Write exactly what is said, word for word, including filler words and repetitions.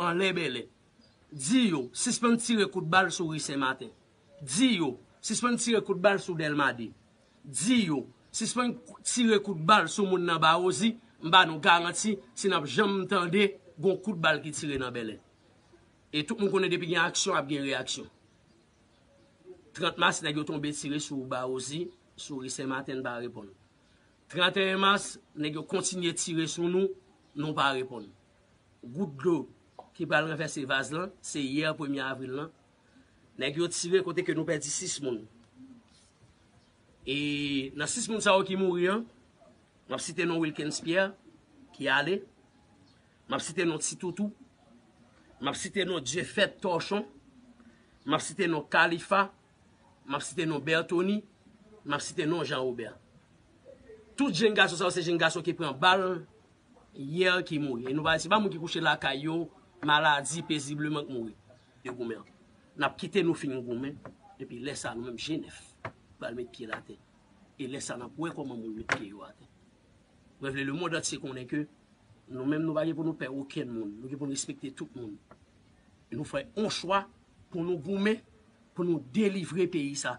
anlè Bèlè. Di yo, sispann tire kout bal sou ri Sen Maten. Di yo, sispann tire kout bal sou Dèlma de. Di yo, sispann tire kout bal sou moun nan Bawozi. M ba nou garanti, si n ap janm tande gon kout bal ki tire nan Bèlè. E tout moun konnen depi gen aksyon, ap gen reyaksyon. Trant mas, nèg yo tonbe tire sou Bawozi, sou ri Sen Maten, n pa reponn. Trant et un mas, nèg yo kontinye tire sou nou, nou pa reponn. Gout dlo ki pral ranvèse vaz lan, se yè premye avril lan. Nèg yo tire kote ke nou pèdi sis moun. E nan sis moun sa yo ki mouri an, m ap site non Wilkens Pierre, ki ale. M ap site non Ti Toutou. M ap site non Dieufaite Torchon. M ap site non Khalifa. M ap site non Bertony. M ap site non Jean Robert. Tout jenn gason sa yo se jenn gason ki pran bal yè ki mouri. E nou pa, se pa moun ki kouche lakay yo, maladi, pezibleman k mouri. Yo goumen ankò. N ap kite nou fin goumen. Epi lè sa, nou menm G nèf pral met pye l atè. E lè sa, n ap wè kòman moun met pye yo atè. Mwen vle lemonn antye konnen ke nou menm, nou pa gen pou nou pè okenn moun. Nou gen pou nou respekte tout moun. E nou fè yon chwa pou nou goumen, pou nou delivre peyi sa.